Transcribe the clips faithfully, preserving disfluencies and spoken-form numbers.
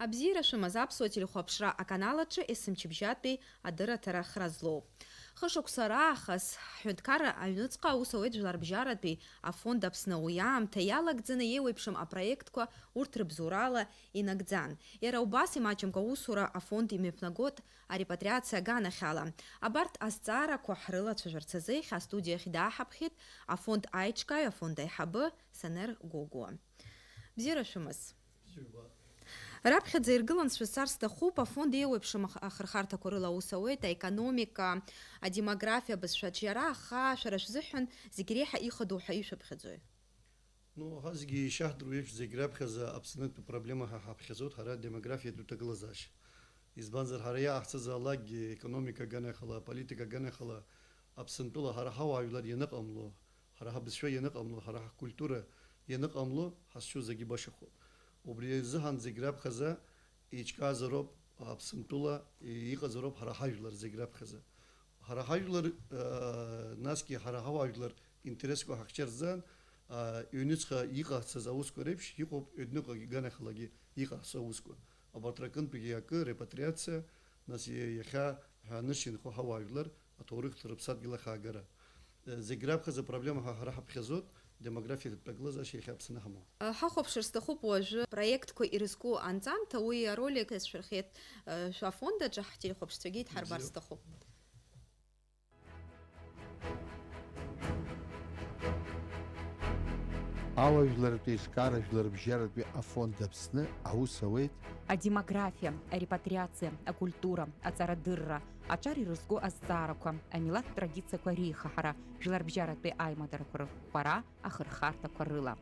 Абзиара шәымаз, аԥсуа телехәаԥшра аканал аҿы есымчыбжьатәи адырраҭара хра злоу. Хышықәса раахыс ҳҳәынҭқарра аҩныҵҟа аус ауеит Жәларбжьаратәи афонд Аԥсны. Уи аамҭа иалагӡаны еиуеиԥшым апроектқәа урҭ рыбзоурала инагӡан. Иара убас имаҷымкәа аусура афонд имҩаԥнагоит арепатриациа аганахьала. Абарҭ азҵаарақәа ҳрылацәажәарц азы иахьа астудиахь дааҳаԥхьеит афонд аиҿкааҩ, афонд аиҳабы Санер Гогәуа. Бзиара шәымаз. Бзиа ибо. Раԥхьаӡа иргылан шәызцар сҭахуп, афонд еиуеиԥшым ах-, ахырхарҭақәа рыла аус ауеит, аекономика, адемографиа, абызшәаҿиара, аха шәара шәзыҳәан зегь реиҳа ихадоу ҳәа ишәыԥхьаӡои? Ну, ҳа зегьы ишаҳдыруа еиԥш, зегь раԥхьаӡа Аԥснытәи проблема ҳәа ҳаԥхьаӡоит ҳара демографиатә ҭагылазаашьа. Избанзар, ҳара иааҳцазаалакгьы, економика аганахьала, аполитика аганахьала, Аԥсынтәыла ҳара ҳауаажәлар ианыҟамло, ҳара ҳабызшәа ианыҟамло, ҳара ҳкультура ианыҟамло, ҳазшьу зегьы башахоит. Убри азыҳәан зегь раԥхьаӡа еиҿкаазароуп Аԥсынтәыла, иҟазароуп ҳара ҳажәлар зегь раԥхьаӡа. Ҳара ҳажәлар, э, насгьы ҳара ҳауаажәлар интересқәа ҳахьчарӡан, а, ҩнуҵҟа иҟаҳҵаз аусқәа реиԥш иҟоуп ҩныҟагьы, ганахьалагьы иҟаҳҵо аусқәа. Абарҭ рҟынтәигьы акы, репатриациа, нас иа-, иахьа ҳәа анышьҭынхо ҳауаажәлар аҭоурыхтә рыԥсадгьыл ахь аагара. Э, зегь раԥхьаӡа проблема ҳәа ҳара ҳаԥхьаӡоит, демографиатә ҭагылазаашьа иахьа Аԥсны ҳамоу. Ҳахәаԥшыр сҭахуп уажәы проектқәа ирызку анҵамҭа, уи аролик иацәшәырхеит, э, шәа афонд аҿы, ҳтелехәаԥшцәагьы идҳарбар Бзиоуп. Сҭахуп. Ауаажәларратә еизкаара жәларбжьаратәи афонд Аԥсны аус ауеит. Адемографиа, арепатриациа, акультура, аҵарадырра, аҿар ирызку азҵаарақәа, амилаҭтә традициақәа реихаҳара, жәларбжьаратәи аимадарақәа рыхәхәара, ахырхарҭақәа рыла.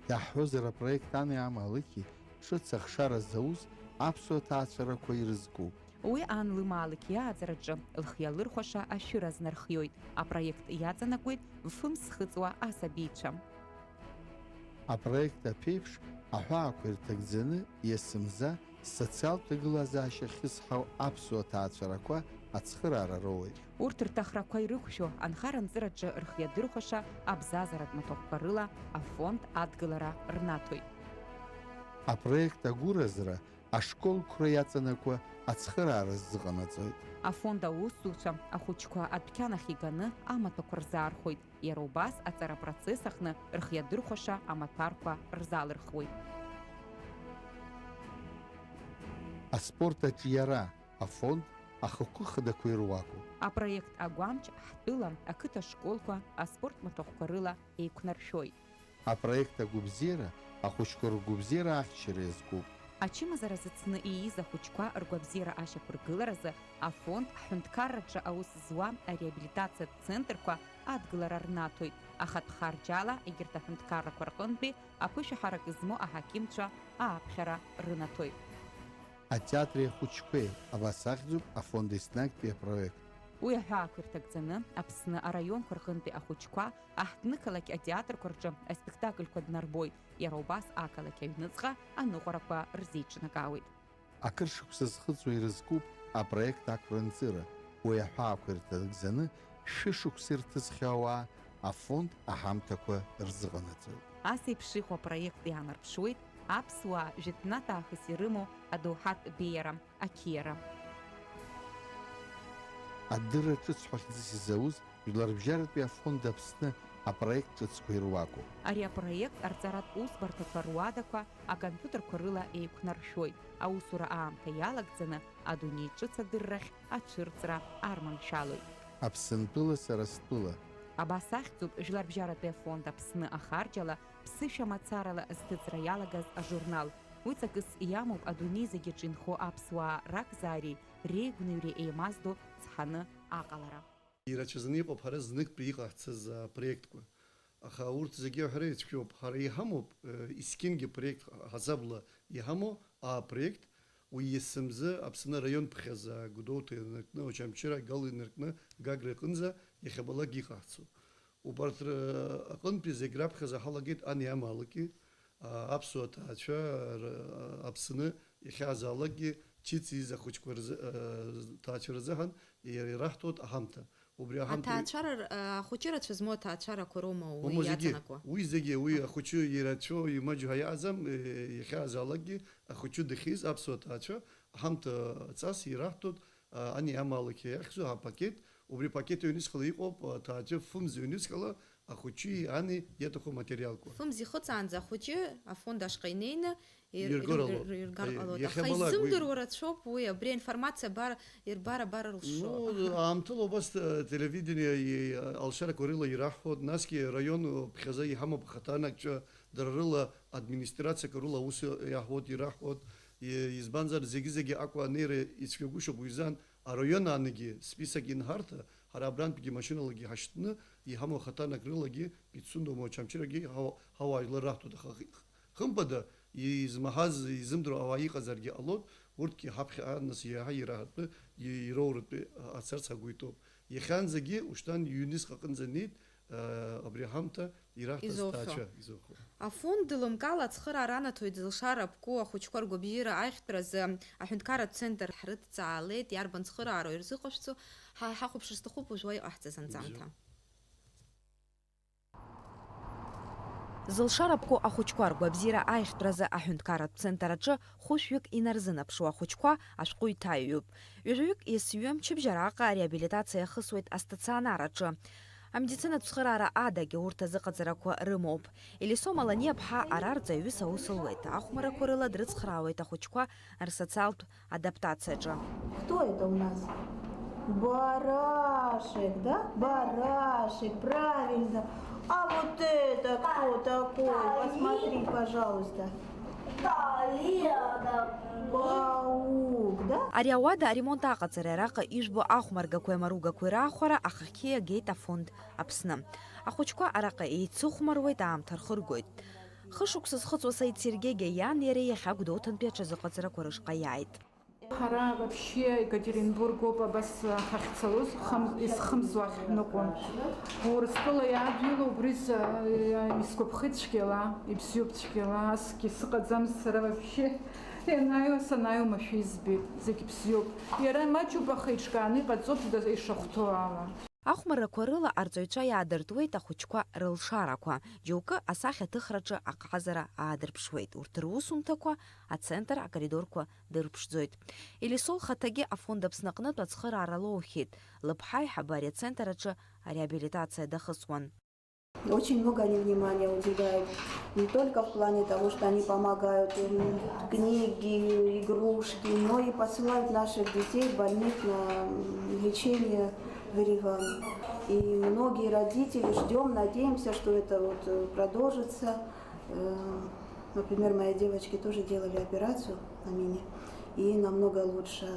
Иаҳҳәозар, апроект ани амалықьи ҿыц ахшара зауз аԥсуа ҭаацәарақәа ирызкуп. Уи ан лымаалықь иааӡараҿы лхы иалырхәаша ашәыра азнархиоит. Апроект иаҵанакуеит фымз зхыҵуа асабицәа. Апроект аԥеиԥш аҳәаақәа ирҭагӡаны есымза социалтә ҭагылазаашьа ахьызҳау аԥсуа ҭаацәарақәа ацхыраара роуеит. Урҭ рҭахрақәа ирықәшәо анхара-анҵыраҿы рхы иадырхәаша абзазаратә маҭәахәқәа рыла афонд адгылара рнаҭоит. Апроект агәыразра ашколқәра иаҵанакуа ацхыраара ззыҟанаҵоит. Афонд аусзуҩцәа ахәыҷқәа адәқьан ахь иганы амаҭәақәа рзаархәоит, иара убас аҵара апроцесс аҟны рхы иадырхәаша амаҭәарқәа рзалырхуеит. Аспорт аҿиара афонд ахықәкы хадақәа ируакуп. Апроект агәамч ҳтәыла ақыҭа школқәа аспорт маҭәахәқәа рыла еиқәнаршәоит. Апроект агәабзиара ахәыҷқәа ргәабзиара ахьчара иазкуп. Ачымазара зыцны ииз ахәыҷқәа ргәабзиара ашьақәыргыларазы афонд ҳҳәынҭқарраҿы аус зуа ареабилитациатә центрқәа адгылара рнаҭоит, ахатә харџьала егьырҭ аҳәынҭқаррақәа рҟынтәи аԥышәаҳарак змоу аҳақьымцәа ааԥхьара рынаҭоит. Атеатри ахәыҷқәеи, абас ахьӡуп афонд еснагьтәи апроект. Уи аҳәаақәа ирҭагӡаны Аԥсны араионқәа рҟынтәи ахәыҷқәа аҳҭнықалақь атеатрқәа рҿы аспектакльқәа днарбоит, иара убас ақалақь аҩныҵҟа аныҟәарақәа рзеиҿнакаауеит. Акыр шықәса зхыҵуа ирызкуп апроект ақәра-нҵыра, уи аҳәаақәа ирҭагӡаны шәышықәса ирҭызхьа ауаа афонд аҳамҭақәа рзыҟанаҵоит. Ас еиԥш иҟоу апроект иаанарԥшуеит аԥсуаа жәытәнатә аахыс ирымоу адоуҳатә беиара, ақьиара. Адырра ҿыц ҳәа хьӡыс изауз Жәларбжьаратәи афонд Аԥсны апроект ҿыцқәа ируакуп. Ари апроект арҵаратә усбарҭақәа руадақәа акомпиутерқәа рыла еиқәнаршәоит. Аусура аамҭа иалагӡаны адунеи ҿыц адыррахь ацәырҵра арманшәалоит. Аԥсынтәыла сара стәыла. Абас ахьӡуп Жәларбжьаратәи афонд Аԥсны ахарџьала ԥсышәа мацарала зҭыҵра иалагаз ажурнал. Уи ҵакыс иамоуп адунеи зегь аҿы инхо аԥсуаа ракзаареи реигәныҩреи еимаздо цҳаны аҟалара. Ирацәаӡаны иҟоуп ҳара зныктәи иҟаҳҵаз апроектқәа. Аха урҭ зегьы аҳәара ицәгьоуп. Ҳара иҳамоуп, э, есқьынгьы проект ҳасабла иҳамоу апроект, уи есымзы Аԥсны араион ԥхьаӡа, Гәдоуҭа инаркны, Очамчыра, Гал инаркны, Гагра иҟынӡа иахьабалак иҟаҳҵо. Убарҭ ры-, аҟынтәи зегь раԥхьаӡа ҳалагеит ани амалыки, а, аԥсуа ҭаацәа р-, Аԥсны иахьаазаалакгьы ҿыц ииз ахәыҷқәа рзы, а, ҭаацәа рзыҳәан ираҳҭоит аҳамҭа. Убри аҳамҭа Аҭаацәара р-, а, ахәыҷы рацәа змоу аҭаацәарақәа роума уи Моу зегьы, иаҵанакуа? Уи зегьы, уи ахәыҷы ирацәоу, имаҷу ҳәа иҟаӡам, э, иахьа азалакгьы ахәыҷы дахьиз аԥсуа ҭаацәа, аҳамҭа ҵас ираҳҭоит, а, ани амалықь иахьӡу апакет, убри пакет ҩнуҵҟала иҟоуп, аҭаацәа фымз ҩнуҵҟала ахәыҷи ани иаҭаху аматериалқәа. Фымз ихыҵаанӡа ахәыҷы афонд ашҟа инеины ир-, Иргар ир-, ҟалоит. ир-, иргар Аиеи, ҟалоит. Аха иахьабалак уи изымдыруа рацәоуп уи, абри аинформациа абар, ирбар абар рылшо. Ну, аамҭала убас, э, телевидение, и, алшарақәа рыла ираҳҳәоит, насгьы араион ԥхьаӡа иҳамоуп ахаҭарнакцәа, дара рыла администрациақәа рыла аус иаҳуеит, ираҳҳәоит. И, избанзар, зегьы-зегьы Аҟәа анеира ицәгьагәышьоуп, уи изан араион аангьы список инҳарҭа, ҳара абрантәгьы машьыналагьы ҳашьҭны, иҳамоу ахаҭарнак рылагьы, Пицундоу Очамчырагьы ҳауа-, ҳауаажәлар раҳҭоит, аха хымԥада, измаҳаз, изымдыруа ауаа иҟазаргьы ҟалоит, урҭгьы ҳаԥхьаҟа нас иаҳа ираҳартәы, и-, ироуртәы ацарц ҳагәы иҭоуп. Иахьанӡагьы, ушьҭан ҩнуҵҟа аҟынӡа неит, а, абри аҳамҭа ираҳҭаз Изоухьоу. ҭаацәа изоухьоу. Афонд лымкаала ацхыраара анаҭоит зылшара аԥку ахәыҷқәа ргәабзиара аиӷьтәразы аҳәынҭқарратә центр ҳрыдҵаалеит, иарбан цхыраароу ирзыҟашәҵо, ҳа-, ҳахәаԥшыр сҭахуп уажәы уа иҟаҳҵаз анҵамҭа. Бзиоуп. Зылшара аԥку ахәыҷқәа ргәабзиара аиӷьтәразы аҳәынҭқарратә центр аҿы хәышәҩык инарзынаԥшуа ахәыҷқәа ашәҟәы иҭаҩуп. Ҩажәаҩык есҩы мчыбжь араҟа реабилитациа иахысуеит астационар аҿы. Амедицинатә цхыраара адагьы урҭ азыҟаҵарақәа рымоуп. Елисо Маланиаԥҳа ара рҵаҩыс аус луеит, ахәмаррақәа рыла дрыцхраауеит ахәыҷқәа рсоциалтә адаптациаҿы. Кто это у нас? Барашек, да? Барашек, правильно. А вот это кто такой? Посмотри, пожалуйста. Паук, да? Ари ауада аремонт аҟаҵара араҟа ижәбо ахәмаргақәеи амаругақәеи раахәара ахахьы иагеит афонд Аԥсны. Ахәыҷқәа араҟа еицыхәмаруеит, аамҭа рхыргоит. Хышықәса зхыҵуа Саид Сергеигьы иан иареи иахьа Гәдоуҭантәи аҽазыҟаҵарақәа рышҟа иааит. Ҳара вообще Екатеринбургоуп абас ҳахьцалоз, хым-, изхымзуа ахь ҳныҟәон. Урыстәыла иаадгыло убри с-, исгәаԥхеит цәгьала, ибзиоуп цәгьала, асгьы сыҟаӡамызт сара вообще. Ианааиуа, санааиуа машәа избеит, зегь бзиоуп. Иара маҷуп, аха иҿкааны иҟаҵоуп, да-, ишахәҭоу ала. Ахәмаррақәа рыла арҵаҩцәа иаадыртуеит ахәыҷқәа рылшарақәа, џьоукы асахьаҭыхраҿы аҟазара аадырԥшуеит, урҭ русумҭақәа ацентр акоридорқәа дырԥшӡоит. Елисо лхаҭагьы афонд Аԥсны аҟнытә ацхыраара лоухьеит, лыԥҳа аиҳабы ари ацентр аҿы ареабилитациа дахысуан. Очень много они внимания уделяют, не только в плане того, что они помогают, м, книги, игрушки, но и посылают наших детей больных на, м, лечение в Ереван. И многие родители ждём, надеемся, что это вот, э, продолжится. Э, например, моей девочке тоже делали операцию на мине, и ей намного лучше.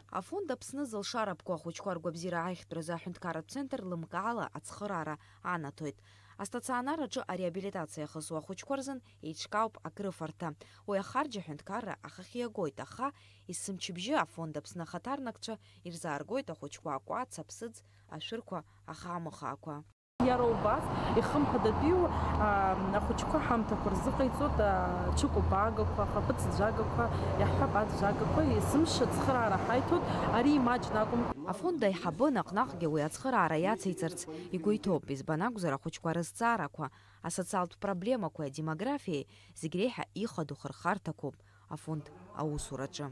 Афонд Аԥсны зылшара аԥку ахәыҷқәа ргәабзиара аиӷьтәразы аҳәынҭқарратә центр лымкаала ацхыраара анаҭоит. Астационар аҿы ареабилитациа иахысуа ахәыҷқәа рзын еиҿкаауп акрыфарҭа. Уи ахарџь аҳәынҭқарра ахахь иагоит, аха есымчыбжьы афонд Аԥсны ахаҭарнакцәа ирзааргоит ахәыҷқәа акәац, аԥсыӡ, ашәырқәа, ахамахаақәа. Иара убас, ихымԥадатәиу, аа, ахәыҷқәа ҳамҭақәа рзыҟаиҵоит, аа, ҽыкәабагақәа, ахаԥыц ӡәӡәагақәа, иаҳҳәап, аӡәӡәагақәа, есымша ацхыраара ҳаиҭоит, ари имаҷны акәым. Афонд аиҳабы наҟ-наҟгьы уи ацхыраара иациҵарц игәы иҭоуп, избан акәзар, ахәыҷқәа рызҵаарақәа, асоциалтә проблемақәеи адемографиеи зегь реиҳа ихадоу хырхарҭақәоуп афонд аусураҿы.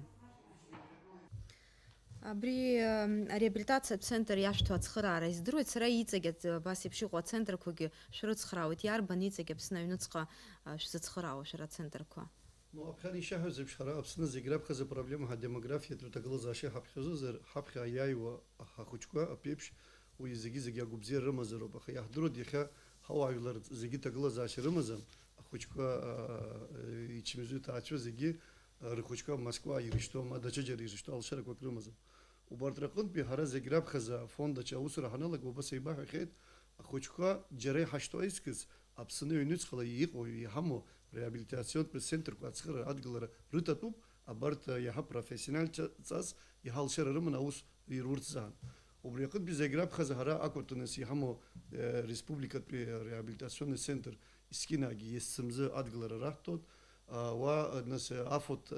Абри, м, ареабилитациатә центр иашәҭо ацхыраара издыруеит, сара иҵегь аӡ-, абас еиԥш иҟоу ацентрқәагьы шәрыцхраауеит, иарбан иҵегь Аԥсны аҩныҵҟа, а, шәзыцхыраауа шәара ацентрқәа? Ну, аԥхьан ишаҳәаз еиԥш, ҳара Аԥсны зегь раԥхьаӡа проблема ҳадемографиатә ҭагылазаашьа ҳаԥхьаӡозар, ҳаԥхьа иааиуа ҳахәыҷқәа аԥеиԥш, уи зегьы-зегьы агәыбзиара рымазароуп, аха иаҳдыруеит иахьа ҳауаажәлар зегьы ҭагылазаашьа рымаӡам, ахәыҷқәа, а, ичмазаҩу ҭаацәа зегьы рхәыҷқәа Москва ирышьҭоу, ма даҽаџьара ирышьҭоу алшарақәак рымазар. Убарҭ рҟынтәи ҳара зегь раԥхьаӡа афонд аҿы аусура ҳаналага, убас еибаҳҳәахьеит, ахәыҷқәа џьара иҳашьҭоу аизкыз Аԥсны аҩнуҵҟала иҟоу, иҳамоу реабилитациантә центрқәа ацхыраара адгылара рыҭатәуп, абарҭ иаҳа профессиональҵас, иаҳа алшара рыманы аус ирурҭзаан. Убри аҟынтәи зегь раԥхьаӡа ҳара ақәырҭынрас иҳамоу, э, республикатәи реабилитационный центр Искинагьы есымзы адгылара раҳҭоит, а, уа, а, нас, а, афонд, а,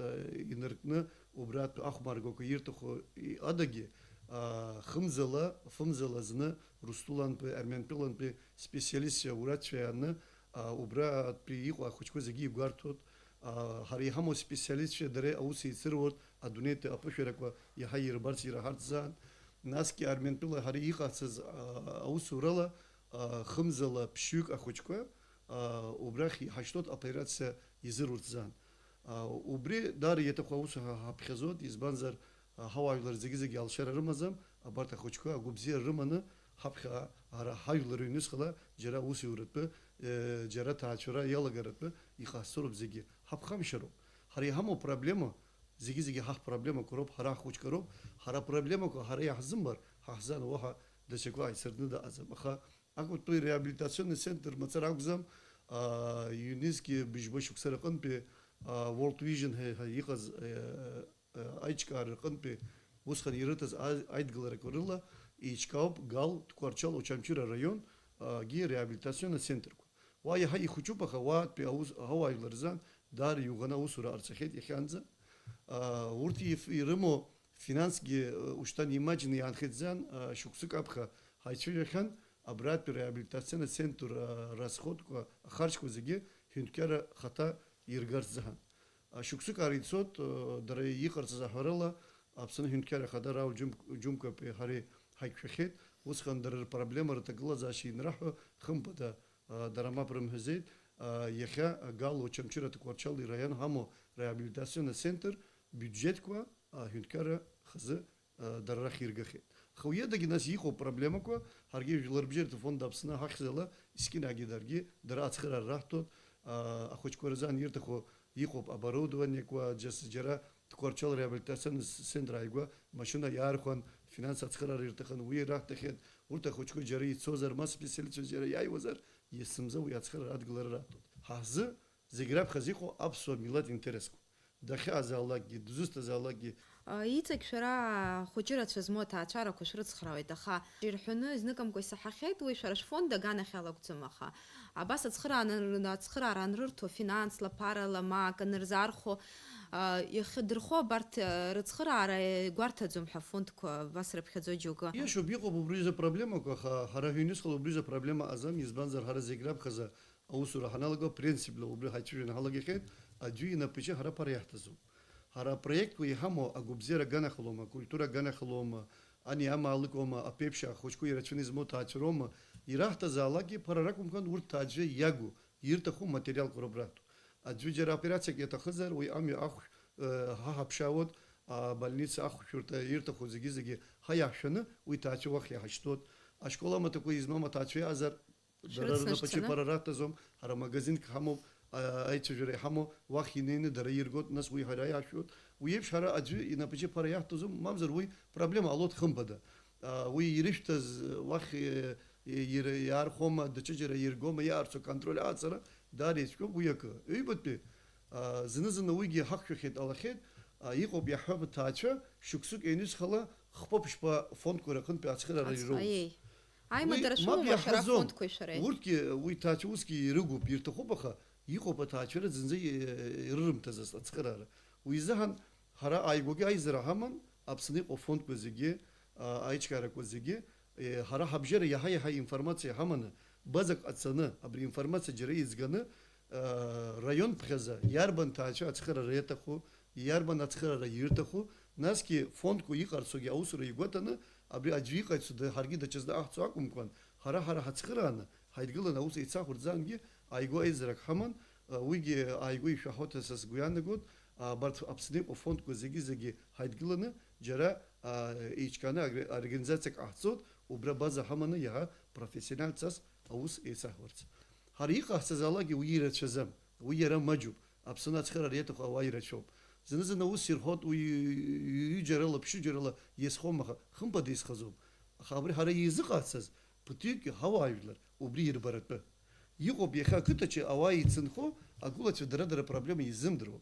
инаркны, убратә ахәмаргақәа ирҭаху, и-, адагьы, Хымзала, фымзала зны Русҭулантәи, Арментәылантәи специалистцәа, урацәа иааны, убратәи иҟоу ахәыҷқәа зегьы игәарҭоит. Ҳара иҳамоу специалистцәа дара аус еицыруеит, адунеитәи аԥышәарақәа иаҳа ирбарц, ираҳарц азы. Насгьы Арментәыла ҳара иҟаҳҵаз аусурала, хымзала ԥшьҩык ахәыҷқәа убрахь иҳашьҭоуп операциа изыруз азы. Убри даара иаҭаху аус ҳаԥхьаӡоит, избанзар, ҳауаажәлар зегьы-зегьы алшара рымаӡам, абарҭ ахәыҷқәа агәабзиара рыманы ҳаԥхьаҟа ара ҳажәлар ҩнызхала џьара аусуратәы, џьара аҭаацәара иалагаратәы иҟасҵароуп зегьы. Ҳаԥхамшьароуп. Ҳара иҳамоу проблема, зегьы-зегьы ҳаҳ проблемақәа роуп, ҳара ҳхәыҷқәа роуп, ҳара апроблемақәа ҳара иаҳзымбар, ҳаҳзан уаҳа даҽакы ааицаркны дыҟаӡам. Аха Аҟәатәи реабилитационный центр мацара акәӡам, ЮНЕСКО быжьба шықәса рҟынтәи World Vision ҳәа иҟаз аиҿкаара рҟынтәи усҟан ирыҭаз аидгыларақәа рыла еиҿкаауп Гал, Тҟәарчал, Очамчыра араионгьы реабилитационный центрқәа. Уа иаҳа ихәыҷуп, аха уаатәи аус, ҳауаажәлар рзы даара иуӷаны аусура ҟарҵахьеит иахьанӡа. Урҭ ирымоу финансгьы ушьҭан имаҷны иаанхеит зан, шықәсык аԥхьа ҳаицәажәахьан, абратәи реабилитационный центр расходқәа, ахарџьқәа зегьы ҳәынҭқарра хаҭа иргарц азы. Шықәсык ара ицоит, дара иҟарҵаз аҳәарала, Аԥсны аҳәынҭқарра ахада Рауль Џьым-, Џьымкапи ҳареи ҳаиқәшәахьеит, усҟан дара рпроблема рҭагылазаашьа инраҳәо, хымԥада, дара мап рымҳәаӡеит, иахьа Гал, Очамчыра, Тҟәарчал ираион ҳамоу реабилитационный центр биуџьетқәа аҳәынҭқарра хазы дара рахь иргахьеит. Аха уи адагьы нас иҟоуп проблемақәа, ҳаргьы Жәларбжьаратә фонд Аԥсны ҳахьӡала искьынагьы даргьы дара ацхыраара раҳҭоит, ахәыҷқәа рзы анирҭаху иҟоуп оборудованиақәа, џьас-, џьара Тҟәарчал реабилитацион центр ааигәа машьына иаархәан, финанс ацхыраара ирҭахын, уи раҳҭахьеит, урҭ ахәыҷқәа џьара ицозар, ма специалистцәа џьара иааиуазар, есымза уи ацхыраара адгылара раҳҭоит. Ҳазы зегь раԥхьаӡа иҟоу аԥсуа милаҭ интересқәа. Дахьаазаалакгьы, дызусҭазаалакгьы. Иҵегь шәара хәыҷы рацәа змоу аҭаацәарақәа шәрыцхраауеит, аха ирҳәоны изныкымкәа исаҳахьеит, уи шәара шәфонд аганахьала акәӡам, аха абас ацхыраара анры-, ацхыраара анрырҭо, финансла, ԥарала, ма акы анырзаархәо, иахьадырхо абарҭ рыцхыраара гәарҭаӡом ҳәа афондқәа абас рыԥхьаӡо џьоукы. Иашоуп, иҟоуп убри рзы проблемақәа, аха ҳара ҳҩнызхала убри рзы проблема аҟаӡам, избанзар ҳара зегь раԥхьаӡа Аусура ҳаналаго, принципла убри ҳаицәажәаны ҳалагахьеит, аӡәы инапаҿы ҳара ԥара иаҳҭаӡом. Ҳара апроектқәа иҳамоу агәабзиара аганахьалома, акультура аганахьалома, ани амаалықьома, аԥеиԥш ахәыҷқәа ирацәаны измоу ҭаацәароума, ираҳҭазаалакгьы ԥара ракәымкәан урҭ ҭаацәа иагу, ирҭаху материалқәа роуп раҳҭо. Аӡәы џьара операциак иаҭахызар, уи амҩа ахә-, э, ҳа ҳаԥшаауеит, абольница ахәшәырҭа ирҭаху зегьы-зегьы ҳа иаҳшәаны уи ҭаацәа уахь иаҳашьҭуеит. Ашкол амаҭәақәа измам аҭаацәа иаазар, Дара рнапаҿы ишрыцнаршәҵаны? Ԥара раҭаӡом, ҳара магазинк ҳамоуп, а, аицәажәара иҳамоу, уахь инеины дара иргоит, нас уи ҳара иаҳшәоит. Уи еиԥш ҳара аӡәы инапаҿы ԥара иаҳҭаӡом, мамзар уи проблема ҟалоит хымԥада. А, уи ирышәҭаз уахь, е, е, ир-, иаархәома, даҽаџьара иргома, иаарцо аконтроль аҟаҵара даара ицәгьоуп уи акы. Ҩбатәи, а, зны-зынла уигьы ҳақәшәахьеит, ҟалахьеит, а, иҟоуп иаҳҳәап аҭаацәа, шықәсык ианҩызхала хԥа-ԥшьба фондқәа рҟынтәи ацхыраара Ац-, ироуз. Аиеи. Аимадара Уи шәымоума мап шәара иаҳҳәаӡом. Афондқәеи шәареи? Урҭгьы уи ҭаацәа усгьы ирыгуп, ирҭахуп, аха иҟоуп аҭаацәара зынӡа и-, ирырымҭаӡацт ацхыраара. Уи изыҳәан ҳара ааигәагьы аизара ҳаман, Аԥсны иҟоу афондқәа зегьы, а, аиҿкаарақәа зегьы, е, ҳара ҳабжьара иаҳа-иаҳа информациа ҳаманы, базак ҟаҵаны, абри информациа џьара иӡганы, а, раион ԥхьаӡа иарбан ҭаацәа ацхыраара иаҭаху, иарбан ацхыраара ирҭаху, насгьы фондқәа иҟарҵогьы аусура игәаҭаны, абри аӡәы иҟаиҵо да-, ҳаргьы даҽазны аҳцо акәымкәан, ҳара-ҳара ҳацхырааны, ҳаидгыланы аус еицаҳурӡаангьы ааигәа аизарак ҳаман, уигьы ааигәа ишәаҳауеит ҳәа са сгәы иаанагоит, абарҭ Аԥсны иҟоу афондқәа зегьы-зегьы ҳаидгыланы, џьара, еиҿкааны агр-, организациак ҟаҳҵоит, убра база ҳаманы иаҳа профессионалтәцас аус еицаҳуарц. Ҳара иҟаҳҵаз алагьы уи ирацәаӡам, уи иара маҷуп. Аԥсны ацхыраара иаҭаху ауаа ирацәоуп. Зны-зынла ус ирҳәоит, уи ҩ-, ҩ-, ҩыџьарала, ԥшьыџьарала иазхом, аха хымԥада изхаӡом. Аха абри ҳара изыҟаҳҵаз, ԥыҭҩык ҳауаажәлар убри ирбаратәы. Иҟоуп иахьа ақыҭаҿы ауаа еицынхо, агәылацәа дара-дара проблема изымдыруа.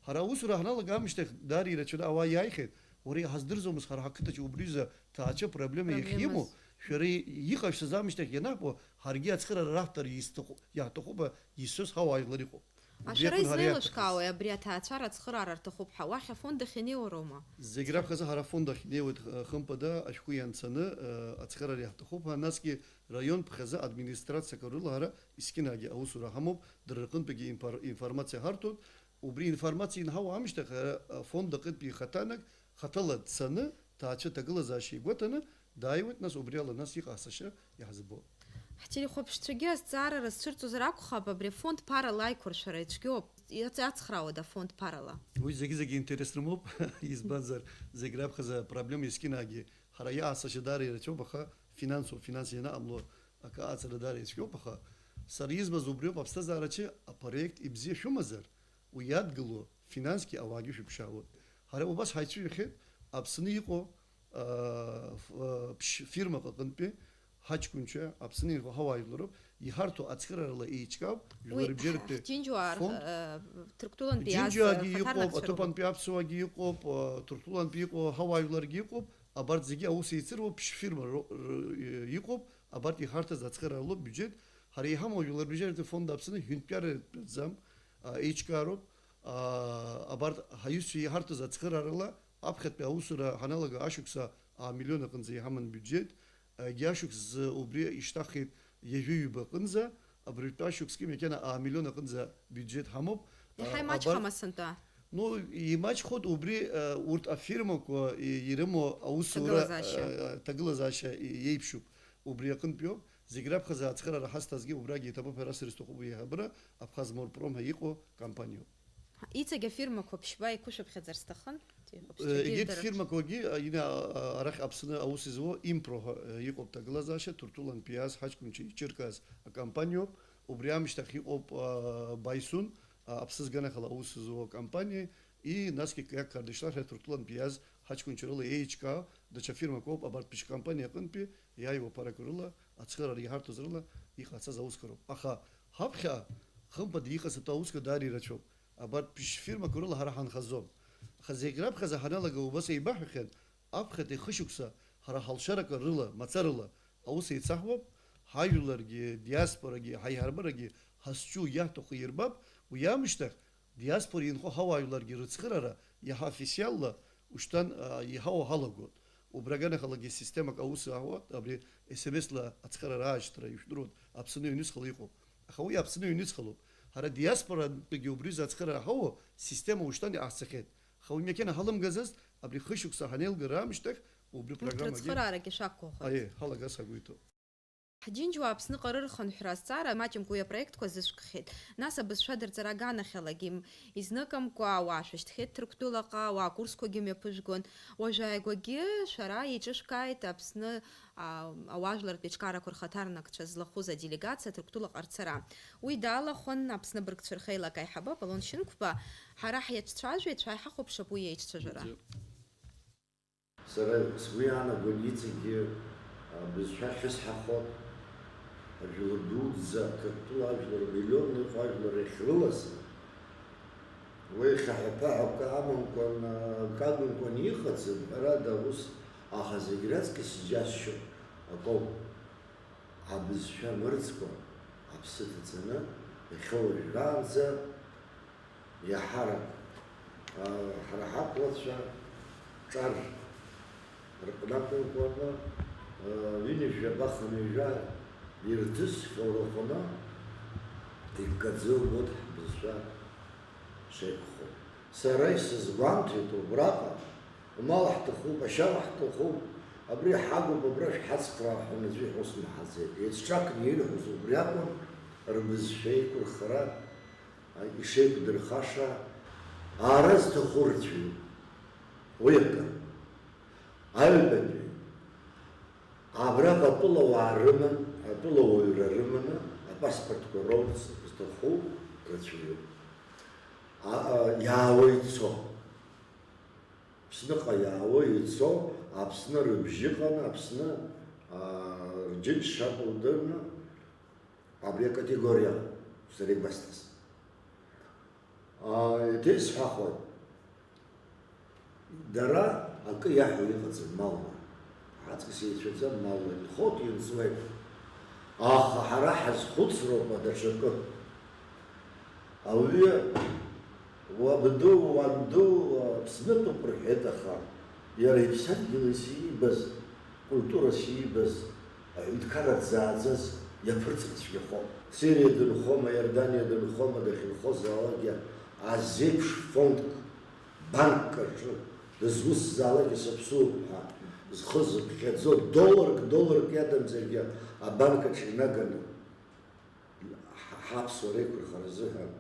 Ҳара аусура ҳаналага аамышьҭахь даара ирацәаны ауаа иааихьеит, уара иҳаздырӡомызт ҳара ҳақыҭаҿы убри рзы ҭаацәа проблема Проблемаз. Иахьимоу, шәара иҟашәҵаз аамышьҭахь ианаҳбо, ҳаргьы ацхыраара раҳҭар исҭаху-, иаҳҭахуп ҳәа исҳәоз ҳауаажәлар иҟоуп. Ашәара акәын ҳара иаҳҭахыз. Излеилышәкаауеи абри аҭаацәара ацхыраара рҭахуп ҳәа? Уахь афонд ахь инеиуароума? Зегь раԥхьаӡа ҳара афонд ахь инеиуеит, х-, хымԥада, ашәҟәы ианцаны, э, ацхыраара иаҳҭахуп ҳәа, насгьы раион ԥхьаӡа администрациақәа рыла ҳара есқьынагьы аусура ҳамоуп, дара рҟынтәигьы инфор-, информациа ҳарҭоит. Убри информациа инҳау аамышьҭахь, ҳара афонд аҟынтәи ихаҭанак, хаҭала дцаны, ҭаацәа ҭагылазаашьа игәаҭаны, дааиуеит, нас убри ала нас иҟаҳҵашьа иаҳзыбо. Ҳтелехәаԥшцәагьы азҵаара рызцәырҵуазар акәхап, абри афонд ԥарала аиқәыршәара ицәгьоуп, иац-, иацхраауада афонд ԥарала? Уи зегьы-зегьы интерес рымоуп, избанзар, зегь раԥхьаӡа апроблема есқьынагьы ҳара иаҳасашьа даара ирацәоуп, аха финансоуп, финанс ианаҟамло акы аҵара даара ицәгьоуп, аха сара избаз убриоуп, аԥсҭазаараҿы апроект ибзиа шәымазар, уи иадгыло финансгьы ауаагьы шәыԥшаауеит. Ҳара убас ҳаицәажәахьеит Аԥсны иҟоу, аа, ф-, аа, ԥшь-, фирмак аҟынтәи ҳаҷкәынцәа, Аԥсны инхо ҳауаажәлароуп, иҳарҭо ацхыраарала еиҿкаауп, Уи жәларбжьаратәи ҳџьынџьуаа р-, фонд. Э, Ҭырқәтәылантәи иаз, Џьынџьуаагьы э, иҟоуп, хаҭарнакцәа роуп. Аҭыԥантәи аԥсуаагьы иҟоуп, а, Ҭырқәтәылантәи иҟоу ҳауаажәларгьы иҟоуп, абарҭ зегьы аус еицыруа ԥшь-фирма ро-, р-, иҟоуп, абарҭ иҳарҭаз ацхырааралоуп биуџьет, ҳара иҳамоу жәларбжьаратәи фонд Аԥсны ҳәынтәкьара ртәӡам, а, еиҿкаароуп, а, абарҭ ҳаҩызцәа иҳарҭаз ацхыраарала аԥхьатәи аусура ҳаналага ашықәса аа миллион аҟынӡа иҳаман биуџьет, егьи ашықәс убри ишьҭаҳхит ҩажәи ҩба аҟынӡа, абыржәтәи ашықәсгьы макьана аа миллион аҟынӡа биуџьет ҳамоуп. Иаҳа А, имаҷхама абар-, сынтәа? Ну, имаҷхоит убри, а, урҭ афирмақәа и-, ирымоу аусура, Ҭагылазаашьа. а, ҭагылазаашьа и-, иеиԥшуп. Убри аҟынтәиоуп. Зегь раԥхьаӡа ацхыраара ҳазҭазгьы убрагьы иҭабуп ҳәа расҳәар сҭахуп, уи иаҳабыра Аԥхазморпром ҳәа иҟоу компаниоуп. Иҵегь афирмақәа ԥшьба еиқәышәыԥхьаӡар сҭахын, Э, егьырҭ фирмақәагьы, а, ина, а, арахь Аԥсны аус изуо Импро ҳәа, э, иҟоуп ҭагылазаашьа, Ҭырқәтәылантәи иааз ҳаҷкәынцәа ичыркааз акомпаниоуп. Убри аамышьҭахь иҟоуп, а, Байсун, а, аԥсыӡ ганахьала аус зуо акомпаниа, и насгьы Кьиак Кардишлар ҳәа Ҭырқәтәылантәи иааз ҳаҷкәынцәа рыла еиҿкаа даҽа фирмақәоуп, абарҭ ԥшь компаниа аҟынтәи иааиуа ԥарак рыла ацхыраара иҳарҭоз рыла иҟаҳҵаз аусқәа роуп. Аха ҳаԥхьа, хымԥада, иҟаҵатәу аусқәа даара ирацәоуп. Абарҭ ԥшь фирмақәа рыла ҳара ҳанхаӡом. Аха зегь раԥхьаӡа ҳаналага убас еибаҳҳәахьан, аԥхьатәи хышықәса ҳара ҳалшарақәа рыла, мацарала аус еицаҳуап, ҳажәларгьы, диаспорагьы, ҳаиҳабырагьы ҳазҿу иаҳҭаху ирбап, уи аамышьҭахь диаспора инхо ҳауаажәларгьы рыцхыраара иаҳа официалла ушьҭан, а, иҳауа ҳалагоит. Убра аганахьалагьы системак аус аҳуеит, абри эс эм эс-ла ацхыраара аашьҭра ишәдыруеит, Аԥсны ҩнуҵҟала иҟоуп. Аха уи Аԥсны ҩнуҵҟалоуп. Ҳара диаспоратәгьы убри рзы ацхыраара ҳауа система ушьҭан иҟаҳҵахьеит. Аха уи макьана ҳалымгазызт, абри хышықәса ҳанеилгара аамышьҭахь убри Урҭ программагьы рыцхыраарагьы шәақәгәыӷуеит. Аиеи, ҳалагаз ҳагәы иҭоуп. Ҳџьынџьуаа Аԥсныҟа рырхынҳәра азҵаара маҷымкәа уи апроектқәа зышәкхьеит. Нас абызшәа дырҵара аганахьалагьы им-, изныкымкәа ауаа шәышьҭхьеит Ҭырқәтәылаҟа, ауаа акурсқәагьы мҩаԥыжәгон. Уажәааигәагьы шәара еиҿышәкааит Аԥсны, а, ауаажәлартә еиҿкаарақәа рхаҭарнакцәа злахәыз аделегациа Ҭырқәтәылаҟа рцара. Уи далахәын Аԥсны абыргцәа рхеилак аиҳабы Аполлон Шьынқәба. Ҳара ҳиацәцәажәеит, шәааиҳахәаԥшып уи еиҿцәажәара. Бзиа. Сара сгәы иаанагон иҵегьы, а, бызшәа ахьысҳахо, ажәлар дуӡӡа, Қырҭтәыла ажәлар, миллионла иҟоу ажәлар иахьрылаз, уи хьаҳәа-ԥаҳәа акы амамкәан, а, акы агымкәан иҟаӡам, ҳәарада, ус, аха зегь раҵкыс иџьасшьо акоуп. Абызшәа мырӡкәа аԥсы ҭаҵаны, иахьа уажәраанӡа иаҳарак, а, ҳара ҳаблацәа ҿар рҟнакәымкәаны, а, ҩынҩажәаба хынҩажәа ирҭысхьоу рҟны иккаӡоу убоит ҳбызшәа шеиқәхо. Сара исызгәамҭеит убраҟа, амал ҳҭахуп, ашьала ҳҭахуп, абри ҳагуп, абра шәҳацхраа ҳәа аӡәы иҳәо смаҳаӡеит. Еицҿакны ирҳәоз убри акәын, рбызшәа еиқәырхара, а, ишеиқәдырхаша, аара зҭаху рацәаҩуп. Уи акы. Аҩбатәи, абраҟа атәылауаа рыман, атәылауаҩра рыманы, апаспортқәа роурц зҭаху рацәаҩуп. А, а, иаауа ицо. Аԥсныҟа иаауа ицо, Аԥсны рыбжьы ыҟаны, Аԥсны, а, рџьынџь шакәу удырны, абри акатегориа сара игәасҭаз. А, еиҭа исҳәахуеит, дара акы иаҳәо иҟаӡам малла. Аҵкыс еицәаӡам малла, инхоит, ианҵуеит. Аха ҳара ҳазхәыцроуп даҽакы. Ауаҩы уабду, уанду Аԥснытәуп рҳәеит, аха иара иԥсадгьыл ишибаз, культурас иибаз, аҳәынҭқарра дзааӡаз иаԥырҵыр цәгьахоит. Сириа дынхома, Иорданиа дынхома, дахьынхозаалакгьы азеиԥш фондк, банкк аҿы дызусзаалакгьы саԥсуоуп ҳәа зхы зыԥхьаӡо, долларк, долларк иадамзаргьы абанк аҿы инаганы, ҳа-, ҳаԥсуара еиқәырхара азыҳәан.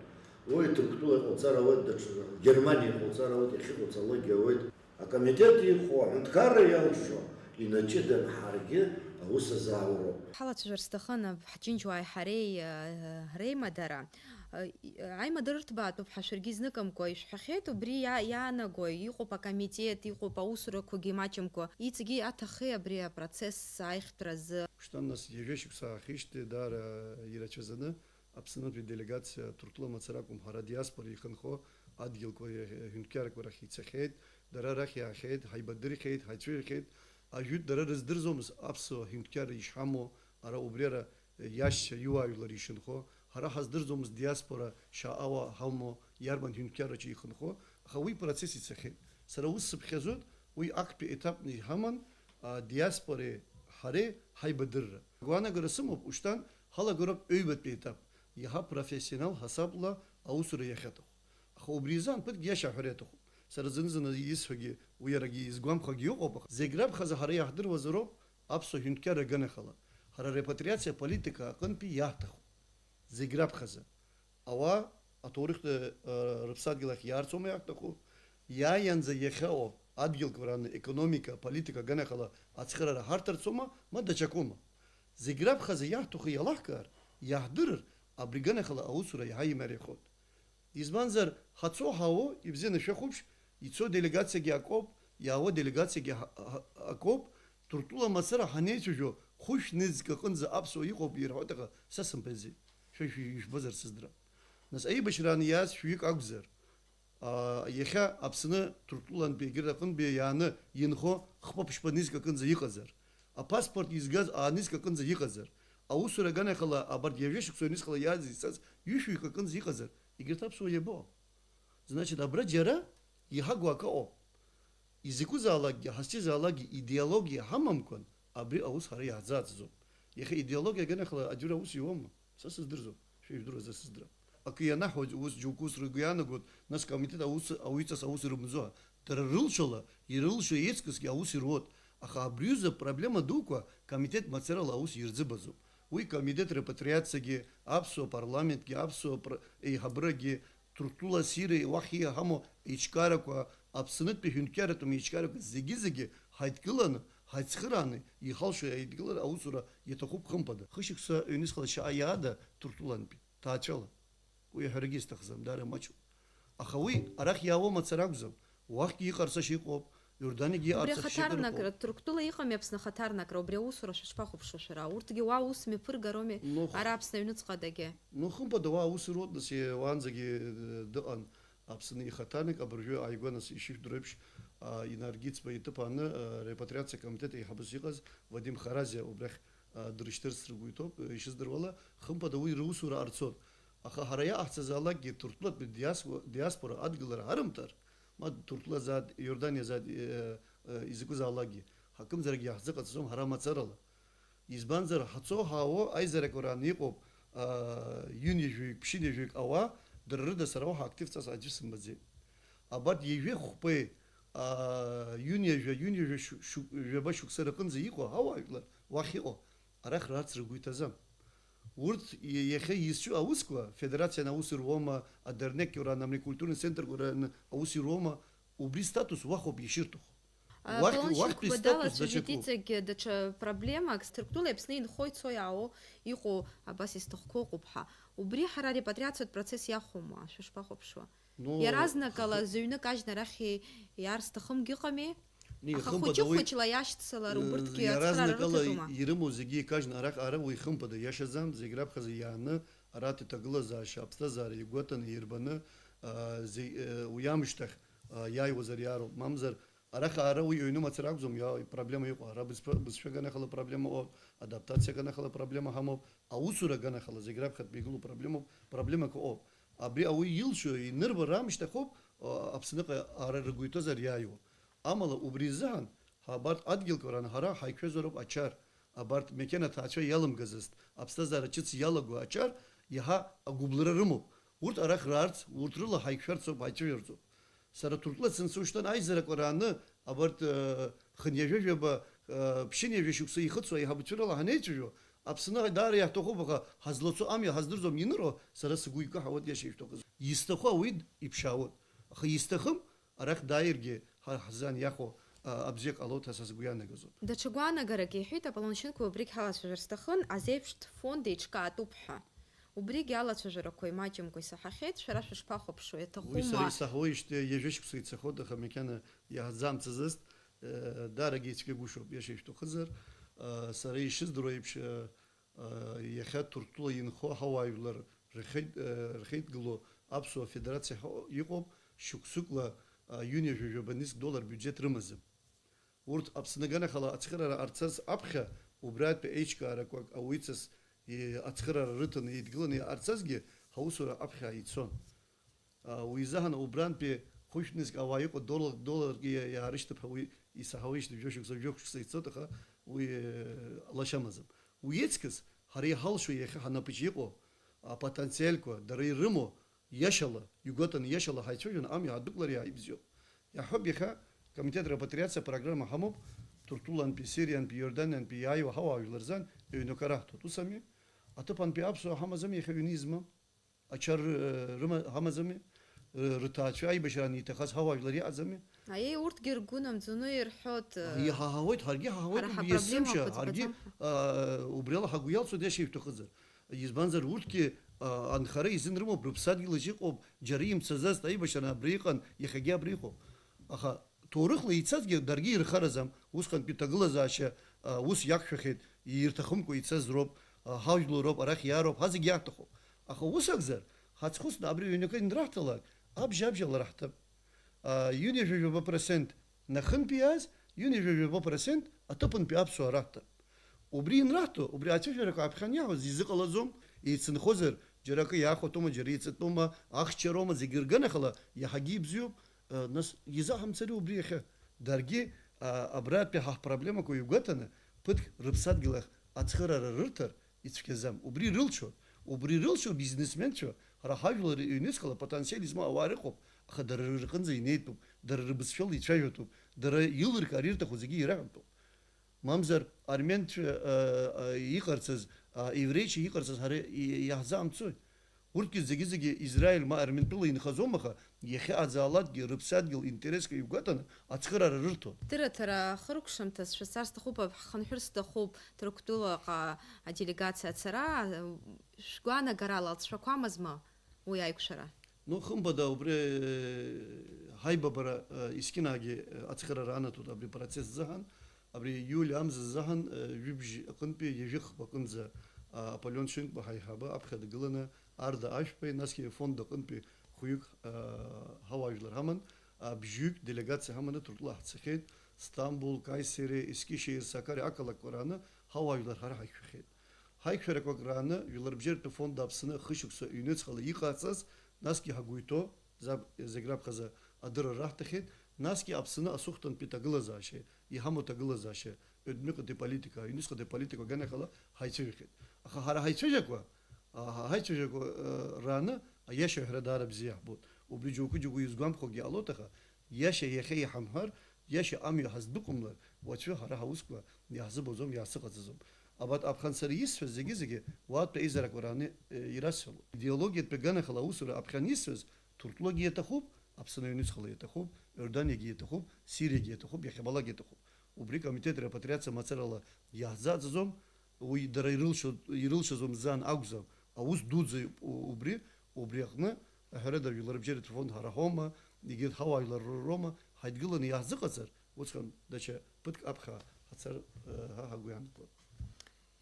Уи Ҭырқәтәыла иҟауҵар ауеит, даҽа, Германиа иҟауҵар ауеит, иахьыҟауҵалакгьы ауеит. Акомитет иҟоу, аҳәынҭқарра иалшо, инаҷыдан ҳаргьы аус азаауроуп. Ҳалацәажәар сҭахын ҳџьынџьуааи ҳареи, э, реимадара. Э, и-, аимадара ырҭбаатәуп ҳәа шәаргьы изныкымкәа ишәҳәахьеит, убри иа-, иаанаго иҟоуп акомитет, иҟоуп аусурақәагьы маҷымкәа. Иҵегьы иаҭахи абри апроцесс аихтәразы? Шьҭа нас ҩажәа шықәса аахижьҭеи даара ирацәаӡаны Аԥснытәи делегациа Ҭырқәтәыла мацара акәым, ҳара диаспора ихынҳәо адгьылқәа, аҳәынҭқаррақәа рахь ицахьеит, дара арахь иаахьеит, ҳаибадырхьеит, ҳаицәажәахьеит. Ажәытә дара рыздырӡомызт аԥсуа ҳәынҭқарра ишҳамоу, ара убри ара иашьцәа, иуаажәлар ишынхо, ҳара ҳаздырӡомызт диаспора шьаауа ҳамоу, иарбан ҳәынҭқарраҿы ихынхо, аха уи процесс ицахьеит. Сара ус сыԥхьаӡоит, уи актәи етапны иҳаман, а, диаспореи ҳареи ҳаибадырра. Агәаанагара сымоуп, ушьҭан ҳалагароуп ҩбатәи етап, иаҳа профессионал ҳасабла аусура иахьаҭаху. Аха убри изы анԥыҭгьы иашьа аҳәара иаҭахуп. Сара зны-зынла исҳәогьы, уи иарагьы изгәамԥхогьы ыҟоуп, аха зегь раԥхьаӡа ҳара иаҳдыруазароуп аԥсуа ҳәынҭқарра аганахьала. Ҳара арепатриациа политика аҟынтәи иаҳҭахуп. Зегь раԥхьаӡа. Ауаа аҭоурыхтә, э, рыԥсадгьыл ахь иаарцома иаҳҭаху? Иааиаанӡа иахьаҟоу адгьылқәа раны економика, политика аганахьала ацхыраара ҳарҭарцома, ма даҽакоума? Зегь раԥхьаӡа иаҳҭаху иалаҳкаар, иаҳдырыр, абри аганахьала аусура иаҳа имариахоит. Избанзар, ҳацо ҳаауо, ибзианы шәахәаԥш, ицо делегациагьы акоуп, иаауа делегациагьы ҳа-, ҳа-, акоуп, Ҭырқәтәыла мацара ҳанеицәажәо, хәышә нызқь аҟынӡа аԥсуа иҟоуп ирҳәоит, аха са сымбаӡеит. Шәа шәи-, ижәбозар сыздырам. Нас аибашьраан иааз шәҩык акәзар, аа, иахьа Аԥсны Ҭырқәтәылантәи егьырҭ аҟынтәи иааны инхо хԥа-ԥшьба нызқь аҟынӡа иҟазар, апаспорт изгаз аа нызқь аҟынӡа иҟазар, аусура аганахьала абарҭ ҩажәа шықәса ҩнызқьла иааз изцаз ҩышәҩык аҟынӡа иҟазар, егьырҭ аԥсуа иабо? Значит, абра џьара иҳагу акы ыҟоуп. Изакәызаалакгьы, ҳазҿызаалакгьы идеологиа ҳамамкәан, абри аус ҳара иаҳзааӡаӡом. Иахьа идеологиа аганахьала аӡәыр аус иуама? Са сыздырӡом, шәа ижәдыруа сыздырам. Акы ианаҳҳәоз ус џьоукы ус ргәы иаанагоит, нас акомитет аус, ауаҩҵас аус ирымӡо ҳәа. Дара рылшала, ирылшо еиҵкысгьы аус ируот. Аха абри аҩыза проблема дуқәа комитет мацарала аус ирзыбаӡом. Уи комитет репатриациагьы, аԥсуа парламентгьы, аԥсуа пр-, еиҳабырагьы, Ҭырқәтәыла асиреи уахь ииҳамоу аиҿкаарақәа, Аԥснытәи ҳәынҭқарратә еиҿкаарақәа зегьы-зегьы ҳаидкыланы, ҳаицхырааны, иҳалшо аидкылара аусура иаҭахуп хымԥада. Хышықәса ҩнызқьла шьа-, иаада Ҭырқәтәылантәи, ҭаацәала. Уи аҳәарагьы исҭахӡам, даара маҷуп. Аха уи арахь иаауа мацара акәӡам, уахьгьы иҟарҵашьа иҟоуп, Иорданиагьы Убри иҟарҵашьа ахаҭарнакра, ыҟоуп. Ҭырқәтәыла иҟами Аԥсны ахаҭарнакра, убри аусура шәышԥахәаԥшуа шәара? Урҭгьы уа аус мҩаԥыргароуми, Ну, х-, ара Аԥсны аҩныҵҟадагьы? Ну, хымԥада, уа аус ируот, нас, е, уаанӡагьы, э, дыҟан Аԥсны ихаҭарнак, абыржәы ааигәа, нас, ишышәдыру еиԥш, а, Инаргиц-ԥа иҭыԥ ааны, а, репатриациа акомитет еиҳабыс иҟаз Вадим Харазиа убрахь, а, дыршьҭырц ргәы иҭоуп, э, ишыздыруала, хымԥада, уи русура ҟарҵот. Аха ҳара иаҟаҳҵазаалакгьы Ҭырқәтәылатәи диасуа-, диаспора адгылара ҳарымҭар, ма Ҭырқәтәылазааит, Иорданиазааит, э, э, изакәызаалакгьы, ҳакымзаракгьы иаҳзыҟаҵаӡом ҳара мацарала. Избанзар, ҳацо ҳаауо аизарақәа раан иҟоуп, аа, ҩынҩажәаҩык, ԥшьынҩажәаҩык ауаа, дара рыда сара уаҳа активҵас аӡәы сымбаӡеит. Абарҭ ҩажәеи хәбеи, аа, ҩынҩажәа, ҩынҩажәа шәу-, шәу-, жәаба шықәса рҟынӡа иҟоу ҳауаажәлар уахь иҟоу, арахь раарц ргәы иҭаӡам. Урҭ иа-, иахьа изҿу аусқәа, афедерациан аус ируоума, адернеқьура, амликультурни центрқәа ран аус ируоума, убри статус уахәоуп ишырҭаху. А, Уахь-, Валентин уахьтәи Кәбадала статус цәажәеит даҽакуп. Иҵегь даҽа проблемак, Ҭырқәтәыла Аԥсны инхо ицо иаауа иҟоу абас изҭахқәо ыҟоуп ҳәа. Убри ҳара арепатриациатә процесс иахәома, шәышԥахәаԥшуа? Ну, Иаразнакала х-, зыҩны кажьны арахь иаар сҭахымгьы ыҟами? Не, Аха хымԥада, хәыҷы-хәыҷла иашьцылар, э, убырҭгьы ацхраара иаразнакала рыҭатәума? Ирымоу зегьы икажьны арахь ара уи хымԥада иашаӡам, зегь раԥхьаӡа иааны, араҭ иҭагылазаашьа, аԥсҭазаара игәаҭаны, ирбаны, а, зегь, э, уи амышьҭахь, а, иааиуазар иаароуп. Мамзар, Арахь аара уи аҩны мацара акәӡам, иа-, ипроблема иҟоу. Ара бызшәа-, бызшәа аганахьала проблема ыҟоуп, адаптациа аганахьала проблема ҳамоуп, аусура аганахьала зегь раԥхьатәи игылоу проблемоуп, проблемақәа ыҟоуп. Абри ауаҩы илшо, инырба раамышьҭахоуп, а, Аԥсныҟа ара рыгәы иҭоуп иааиуа. Амала убри изыҳәан, ҳа абарҭ адгьылқәа ран ҳара ҳаиқәшәазароуп ачар, абарҭ макьана аҭаацәа иалымгазызт, аԥсҭазаара ҿыц иалаго ачар иаҳа агәыблра рымоуп. Урҭ арахь раарц, урҭ рыла ҳаиқәшәарц ауп, ҳаицәажәарц ауп. Сара Ҭырқәтәыла санца ушьҭан аизарақәа рааны, абарҭ, э, хынҩажәа-жәаба, э, ԥшьынҩажәа шықәса ихыҵуа аиҳабацәа рыла ҳанеицәажәо, Аԥсны даара иаҳҭахуп, аха ҳазлацо амҩа ҳаздырӡом, иныруа, сара сгәы икаҳауеит, иашьа ишәҭахыз. Изҭаху ауаҩы иԥшаауеит, аха изҭахым, арахь дааиргьы ҳа ҳзы ианиахо, а, абзиа ҟалоит ҳәа са сгәы иаанагозоуп. Даҽа гәаанагарак иҳәеит Аполлон Шьынқәба, убригь ҳалацәажәар сҭахын, азеиԥштә фонд еиҿкаатәуп ҳәа. Убригь алацәажәарақәа имаҷымкәа исаҳахьеит, шәара шәышԥахәаԥшуеи, уи сара аҭахума? Исаҳауеижьҭеи ҩажәа шықәса ицахоит, аха макьана иаҳзамцазызт, э, даарагьы ицәгьагәышьоуп, иашьа ишәҭахызар, э, сара ишыздыруа еиԥш, э, э, иахьа Ҭырқәтәыла инхо ҳауаажәлар рхеид-, э, рхеидгыло Аԥсуа Федерациа ҳәа иҟоуп, шықәсыкла, э, ҩынҩажәа жәаба нызқь доллар биуџьеҭ рымазым. Урҭ Аԥсны аганахьала ацхыраара ҟарҵаз аԥхьа, убратәи еиҿкаарақәак ауаҩыцас, и-, ацхыраара рыҭаны еидгыланы иҟарҵазгьы ҳаусура аԥхьа ицон. А, уи изыҳәан убрантәи хәышә нызқь ауаа иҟоу доллар-, долларк иа-, иаарышьҭып ҳәа уи исаҳауеижьҭеи жәа-шықәса, жәохә шықәса ицоит, аха уи, э, лашамазым. Уи иаҵкыс ҳара иҳалшо иахьа ҳанапаҿы иҟоу апотенциалқәа, дара ирымоу, иашала, игәаҭаны иашала ҳаицәажәаны амҩа адәықәлар иааибзиоуп. Иаҳҳәап, иахьа комитет репатриациа программа ҳамоуп, Ҭырқәтәылантәи, Сириантәи, Иорданиантәи иааиуа ҳауаажәлар рзын ҩнқәа раҳҭоит. Ус ами? Аҭыԥантәи аԥсуаа ҳамаӡами иахьа ҩны измам? Ачар, э, рыма-, ҳамаӡами? Э, рҭаацәа аибашьраан иҭахаз ҳауаажәлар иҟаӡами? Аиеи, урҭгьы ргәы намӡоны ирҳәоит, э, иҳаҳауеит, ҳаргьы ҳаҳауеит, ҳара убри ҳапроблемақәа есымша, ҳаргьы, ӡбаӡом ҳәа. А, убри ала ҳагәы иалсуеит, иашьа ишәҭахызар. Избанзар, урҭгьы, а, анхара изын рымоуп, рыԥсадгьыл аҿы иҟоуп, џьара имцаӡазт, аибашьра абра иҟан, иахьагьы абра иҟоуп. Аха ҭоурыхла ицазгьы даргьы ирхараӡам, усҟантәи ҭагылазаашьа, а, ус иақәшәахьеит, ирҭахымкәа ицаз роуп, а, ҳажәлар роуп, арахь иаароуп, ҳа зегь иаҳҭахуп. Аха ус акәзар, ҳаӡхәыцны абри аҩнқәа инраҳҭалак, абжьа-абжьала раҳҭып. А, ҩынҩажәа жәаба процент нахынтәи иааз, ҩынҩажәа жәаба процент аҭыԥантәи аԥсуаа раҳҭап. Убри инраҳҭо, убри ацәажәарақәа ааԥхьан иаҳуаз изыҟалаӡом, еицынхозар, џьара акы иаахәатәума, џьара еиҵатәума, ахьчароума, зегьы рганахьала иаҳагьы ибзиоуп, э, нас, изаҳамцари убри иахьа? Даргьы, а, абратәи ҳа ҳпроблемақәа игәаҭаны, ԥыҭк рыԥсадгьыл ахь ацхыраара рырҭар, ицәгьаӡам. Убри рылшоит. Убри рылшо бизнесменцәа, ҳара ҳажәлар ҩнуҵҟала потенциал измоу ауаа рыҟоуп, аха дара рыҟынӡа инеитәуп, дара рыбызшәала ицәажәатәуп, дара илыркаар ирҭаху зегьы ираҳәатәуп. Мамзар, арменцәа, а, а, иҟарҵаз, а, евреицәа иҟарҵаз ҳара и-, иаҳзаамҵои? Урҭгьы зегьы-зегьы Израиль ма Арментәыла инхаӡом, аха иахьа аӡаалакгьы рыԥсадгьыл интересқәа игәаҭаны ацхыраара рырҭон. Дырраҭара ахыркәшамҭаз шәасар сҭахуп, ҳхынҳәыр сҭахуп Ҭырқәтәылаҟа аделегациа ацара, шәгәаанагарала алҵшәақәамызма уи аиқәшәара? Ну, хымԥада, убри, э, ҳаибабара, э, есқьынагьы, э, ацхыраара анаҭоит абри процесс азыҳәан. Абри иули амза азыҳәан, э, ҩыбжь аҟынтәи ҩажәи хԥа аҟынӡа, а, Аполлион Шьынқәба ҳаиҳабы аԥхьа дгыланы Арда Ашәбеи, насгьы афонд аҟынтәи хәҩык, а, ҳауаажәлар ҳаман, а, бжьҩык делегациа ҳаманы Ҭырқәтәыла ҳцахьеит, Сҭамбул, Каисери, Ескишеир, Сакари ақалақьқәа рааны ҳауаажәлар ҳара ҳаиқәшәахьеит. Ҳаиқәшәарақәак рааны Жәларбжьаратәи фонд Аԥсны хышықәса ҩнуҵҟала иҟаҵаз, насгьы ҳагәы иҭоу, заб-, зегь раԥхьаӡа адырра раҳҭахьеит, насгьы Аԥсны асухтәантәи ҭагылазаашьа, иҳамоу ҭагылазаашьа, ҩнуҵҟатәи политика, ҩнуҵҟатәи политика аганахьала ҳаицәажәахьеит. Аха ҳара ҳаицәажәақәа, а, ҳаицәажәақәа, э, рааны аиаша аҳәара даара бзиа иаҳбоит. Убри џьоукы-џьоукы изгәамԥхогьы ҟалоит, аха иаша иахьа иҳамҳәар, иаша амҩа ҳаздәықәымлар, уаҵәы ҳара ҳаусқәа иаҳзыбоӡом, иаҳзыҟаҵаӡом. Абарҭ аԥхьанҵа исҳәаз зегьы-зегьы уаатәи аизарақәа рааны, э, ирасҳәалоит. Идеологиатә ганахьала аусура аԥхьан исҳәаз, Ҭырқәтәылагьы иаҭахуп, Аԥсны аҩнуҵҟала иаҭахуп, Иорданиагьы иаҭахуп, Сириагьы иаҭахуп, иахьабалак иаҭахуп. Убри комитет репатриациа мацарала иаҳзаҵаӡом, уи дара ирылшо-, ирылшаӡом зан акәзар, аус дуӡӡа у-, убри, убри аҟны, ҳәарада, Жәларбжьаратәи фонд ҳара ҳоума, егьырҭ ҳауаажәлар роума, ҳаидгыланы иаҳзыҟаҵар, усҟан даҽа ԥыҭк аԥхьа ҳацар, э, ҳа ҳагәы иаанагоит.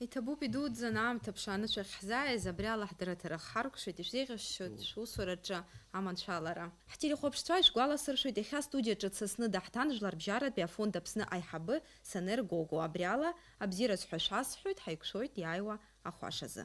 Иҭабуп, идуӡӡан аамҭа ԥшаанышә ахьҳзааиз, абри ала ҳдырраҭара хҳаркәшеит, ишәзеиӷьасшьоит шәусураҿы аманшәалара. Ҳтелехәаԥшцәа ишәгәаласыршәоит, иахьа астудиаҿы дсасны даҳҭан Жәларбжьаратәи афонд Аԥсны аиҳабы Санер Гого. Абри ала абзиараз ҳәа шәасҳәоит, ҳаиқәшәоит иааиуа ахәашазы.